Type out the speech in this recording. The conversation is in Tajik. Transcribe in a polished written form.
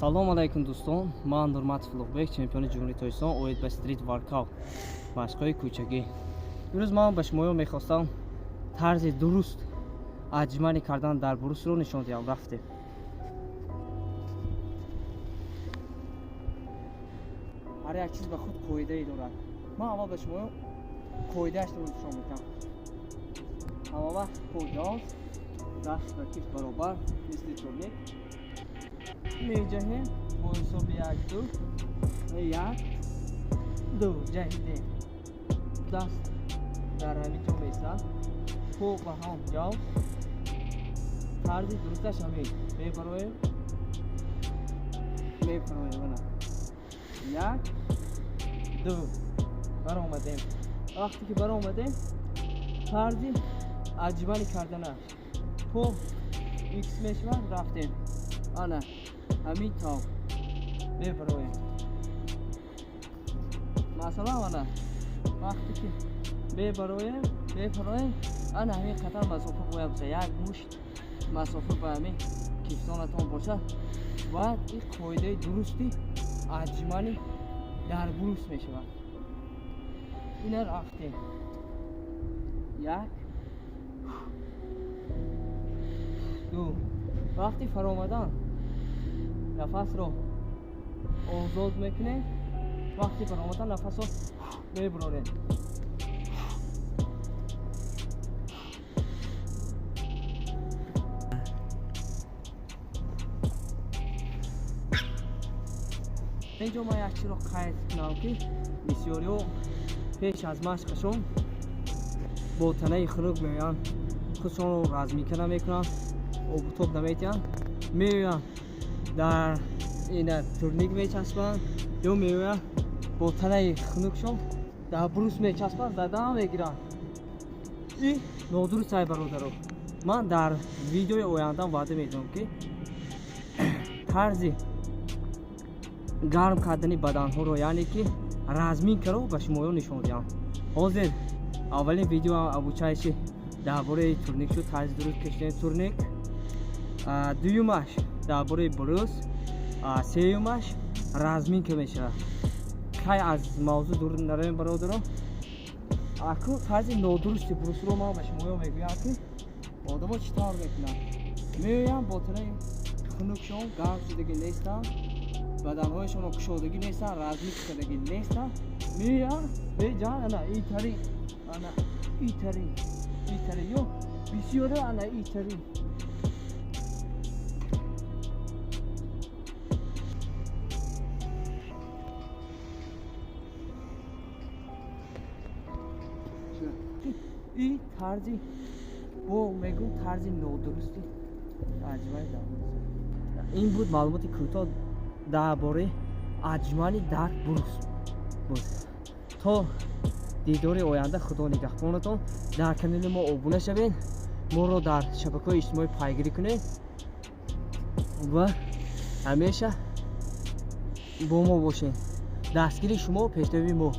Салом алайкум, дӯстон. Ман Нурматов Улуғбек, чемпиони Ҷумҳурии Тоҷикистон оид ба стрит воркаут, машқҳои кӯчагӣ. Имрӯз ман ба шумоё мехостам тарзи дуруст отжимание кардан дар брусро нишон диҳам. Рафтем. Ҳар як чиз ба худ қоидае дорад. Ман аввал ба шумоё қоидаашро нишон медиҳам. Ҳама вақт по ҷоз, даст ба кифт баробар, мисли турник меҷаҳем бо ҳисоби як, ду, як, ду ҷаҳидем. Даст дар ҳамин ҷо меистад, по ба ҳам ҷавз. Тарзи дурусташ ҳамин: мебароем, мефароем, ана як, ду, баромадем. Вақте ки баромадем, тарзи отжимание карданаш по икс мешавад. Рафтем, ана ҳамин тавр мебароем. Масалан, ана вақте ки мебароем, мефароем, ана ҳамин қатар масофа бояд бошад, як мушт масофа ба ҳамин кифтонатон бошад. Баъд ин қоидаи дурусти отжимание дар брус мешавад. Ина рафтем: як, ду. Вақти фаромадан нафасро озод мекунем, вақти баромадан нафасро мебурорем. Инҷо ман як чизро қайд кунам, ки бисёриҳо пеш аз машқашон бо танаи хунук меоянд, худшонро разминка намекунанд, обутоб наметиҳанд, меоянд, дар ина турник мечаспанд ё меоянд, бо танаи хунукшон дар брус мечаспанд, задан мегиранд. И нодуруст ай, бародаро. Ман дар видеои оянда ваъда медиҳам, ки тарзи гарм кардани баданҳоро, яъне ки разминкаро ба шумоё нишон диҳам. Ҳозир аввалин видео обучающий дар бораи турник шуд, тарзи дуруст кашидани турник. Дуюмаш дар бораи брус, сеюмаш разминка мешавад. Кай аз мавзӯъ дур наравем, бародаро. Акнун тарзи нодурусти брусро ман ба шумоё мегӯям, ки одамо чӣ тавр мекунанд. Меоянд, бо танаи хунукшон, гарм шудагӣ нестанд, баданҳояшонро кушодагӣ нестанд, разминка кардагӣ нестанд, меоянд, меҷаҳанд, ана итари, ана итари, итари, ё бисёре ана итари. И тарзи бо мегӯм, тарзи нодурусти отжимание дар. Ин буд маълумоти кӯтоҳ дар бораи отжимание дар брус буд. То дидори оянда, Худо нигаҳбонатон. Дар канали мо обуна шавед, моро дар шабакаҳои иҷтимоӣ пайгирӣ кунед ва ҳамеша бо мо бошед. Дастгири шумо пешравии мо.